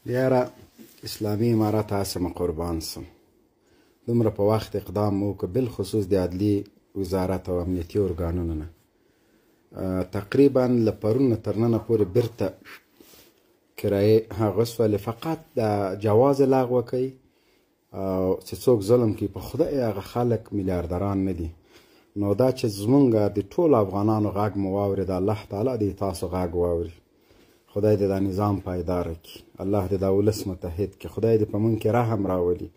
یاره اسلامي امارت هسې مه قربان سم، دومره په وخت اقدام وکړه، بالخصوص د عدلي وزارت او امنیتي ارګانونو نه. تقریبا له پرون نه تر ننه پورې بیرته کرایې هغه سولې، فقط د جواز لغوه کوي او چې څوک ظلم کوي په خدای هغه خلک میلیاردران نه دي. نو دا چې زمونږ د ټولو افغانانو غږ مو واورېد، الله تعالی دې تاسو غږ واوري، خدای دې دا نظام پایداره کړي، الله دې دا ولس متحد کړي، خدای دې په مونږ کې رحم راولي.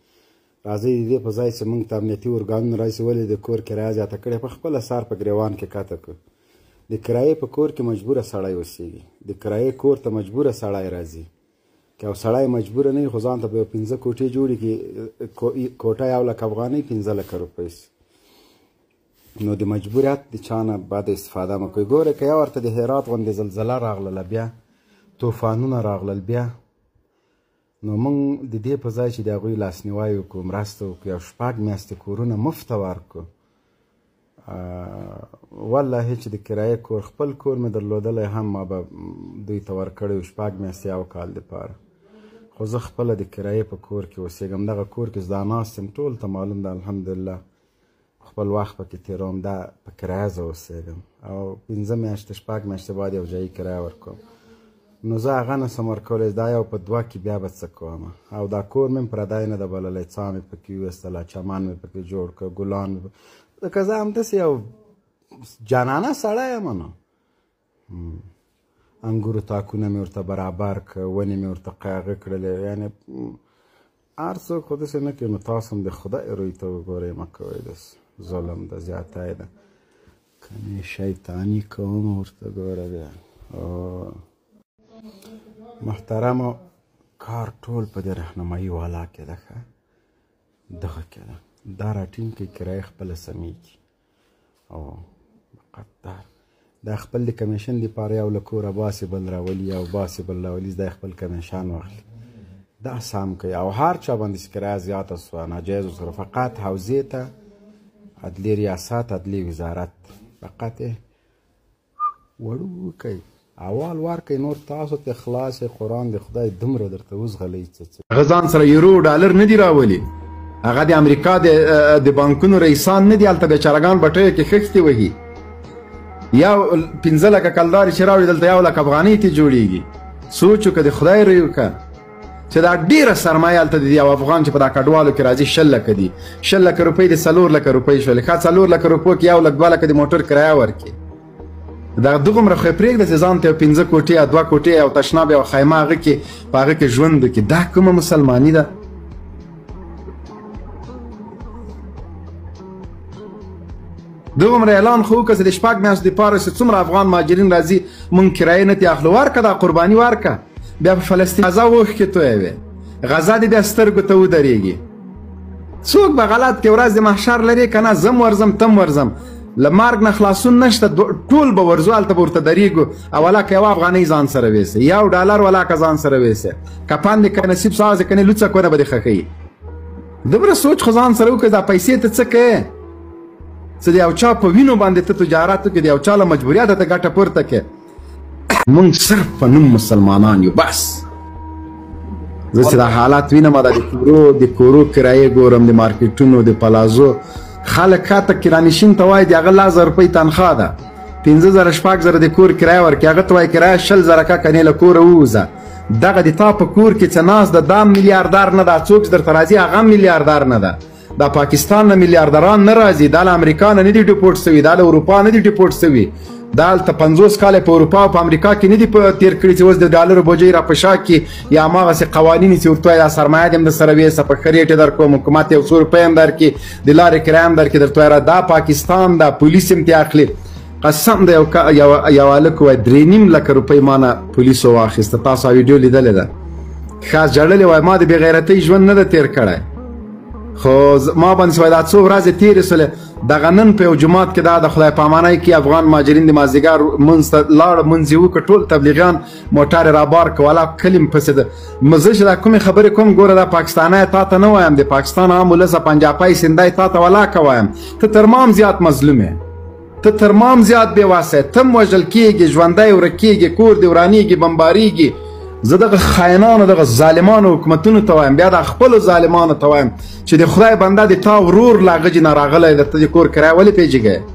راځئ د دې په ځای چې مونږ ته امنیتي ارګانونه راشي ولې د کور کرایه زیاته کړې، په خپله سر په ګریوان کې کته کړو. د کرایې په کور کې مجبوره سړی اوسېږي، د کرایې کور ته مجبوره سړی راځي. که یو سړی مجبوره نه وي خو ځان ته به یو 5 کوټې جوړې کړي، کوټه 1 لک افغانۍ 5 لکه روپۍ سي. نو د مجبوریت د چا نه بده استفاده مه کوئ. ګوره که یو ورته د هرات غوندې زلزله راغلله، بیا طوفانونه راغلل، بیا نو موږ د دې په ځای چې د هغوی لاسنیوی وکړو، مرسته وکړو، یو 6 میاشتې کورونه مفته ورکړو. والله چې د کرایې کور خپل کور مې درلودلی هم ما به دوی ته ورکړی و 6 میاشتې یو کال دپاره، خو زه خپله د کرایې په کور کې اوسېږم. دغه کور کې زه دا ناست یم، ټول ته معلوم ده الحمدلله، خپل وخت پکې تېروم، دا په کرایه زه اوسېږم او 5 میاشتې 6 میاشتې بعد یو جایي کرایه ورکوم. نو زه هغه نه سم ورکولی، دا یو په 2 کې بیا به څه کوم. او دا کور مې هم پردی نه ده بللی، څا مې پکې وویستله، چمن مې پکې جوړ کړ، ګلان مې، ځکه زه همداسې یو جانانه سړی یم. نو انګورو تاکونه مې ورته برابر کړه، ونې مې ورته قیاغه کړلې، یعنې هر څوک خو داسې نه کوي. نو تاسو هم د خدای روی ته وګورئ، مه کوئ داسې ظلم ده، زیاتی ده. کنې شیطاني کوم ورته ګوره بیا. محترمو کار ټول په دې رهنمایي والا کې ده، ښه دغه کې ده، دا راټینګ کوي، کرایه خپله سمېږي. او فقط دا خپل د کمیشن دپاره یو له کوره باسي بل راولي، یو باسي بل راولي، دا خپل کمیشن واخلي، دا سم کوي. او هر چا باندې چې کرایه زیاته سوه ناجایز ورسره، فقط حوزې ته عدلي ریاست، عدلي وزارت، فقط یې وړوکی اول ورکړئ، نور تاسو ته خلاص قرآن د خدای دومره درته وزغلئ. هغه ځان سره یورو ډالر نه دي راولي، هغه د امریکا د بانکونو رئیسان نه دي، هلته بیچارهګان بټیو کې خښتې وهي. یو 5 لکه کلدارې چې راوړي دلته 1 لک افغانۍ ترې جوړېږي. سوچ وکړه، د خدای روی وکړه چې دا ډېره سرمایه هلته د یو افغان چې په دا کډوالو کې راځي 20 لکه دي، 20 لکه روپۍ د 4 لکه روپۍ شولې، ښه 4 لکه روپو کې 1 لک 2 لکه د موټر کرایه ورکړي. دا دغومره خو یې پرېږده چې ځان ته یو 5 کوټې یا 2 کوټې او تشناب یو خیمه هغه کې په هغه کې ژوند وکړي. دا کومه مسلماني ده؟ دغومره اعلان خو وکړه چې د 6 میاشتو دپاره چې څومره افغان مهاجرین راځي مونږ کرایې نه ترې اخلو، ورکه دا قرباني ورکه. بیا په فلسطین غزه اوښکې تویوې، غزه دې بیا سترګو ته ودرېږي. څوک به غلط کې ورځ د محشر لرې که نه؟ زم ورځم تم ورځم، له مرګ نه خلاصون نشته، ټول به ورځو، هلته به ورته درېږو. او ولاکه یوه افغانۍ ځان سره ویسې، 1 ډالر ولاکه ځان سره ویسې، کفن دې که نصیب ساز که نه لوڅه کونه به دې ښخوي. دومره سوچ خو ځان سره وکړه، دا پیسې ته څه کوې؟ څه د یو چا په وینو باندې ته تجارت وکړې، د یو چا له مجبوریته ته ګټه پورته کړې. مونږ صرف په نوم مسلمانان یو بس. زه چې دا حالات وینم، دا د کورو کرایې ګورم، د مارکیټونو، د پلازو، خلک ښاته کرانشین ته وایي د هغه 10,000 روپۍ تنخوا ده، 5,000 6,000 د کور کرایه ورکړي، هغه ته وایي کرایه 20,000 که کنې له کوره ووځه. دغه د تا په کور کې څه ناست ده، دا میلیاردار نه ده، څوک چې درته راځي هغه میلیاردار نه ده. دا پاکستان نه میلیاردران نه راځي، دا له امریکا نه نه دي ډیپورټ سوي، دا له اروپا نه دي ډیپورټ سوي، دا هلته 50 کاله په اروپا او په امریکا کې نه دي تېر کړي چې اوس د ډالرو بوجۍ را په شا کړي، یا هماغسې قوانین چې ورته وایي دا سرمایه دې هم در سره ویسه، په ښه رېټ یې در کوم، حکومت یو څو روپۍ هم درکړي، د لارې کرایه هم درکړي، درته وایي را دا پاکستان دا پولیس هم ترې اخلي. قسم دی یو هلک وایي 3.5 لکه روپۍ ما نه پولیسو واخیسته. تاسو ویډیو لیدلې ده، ښه ژړلې وایي ما د بېغیرتۍ ژوند نه ده تېر کړی، خو ما باندې وایي دا څو ورځې تېرې سولې. دغه نن په یو جومات کې دا د خدای پامانۍ کې افغان مهاجرین د مازدیګر مونځ ته لاړ، مونځ یې وکړ، ټول تبلیغیان موټر یې رابار کړ، والا کلي مې پسې ده. زه چې دا کومې خبرې کوم، ګوره دا پاکستانی تا ته نه وایم، د پاکستان عام ولس پنجاپی سندی تا ته ولاکه وایم، ته تر ما هم زیات مظلوم یې، ته تر ما هم زیات بې وسه یې، ته هم وژل کېږي، ژوندی ورک کېږي، کور دې ورانېږي، بمبارېږي، زه دغه خاینانو، دغه ظالمانو حکومتونو ته وایم، بیا د خپلو ظالمانو ته وایم چې د خدای بنده، د تا ورور له هغه نه راغلی دی، ته د کور کرایه ولې پیجیږې؟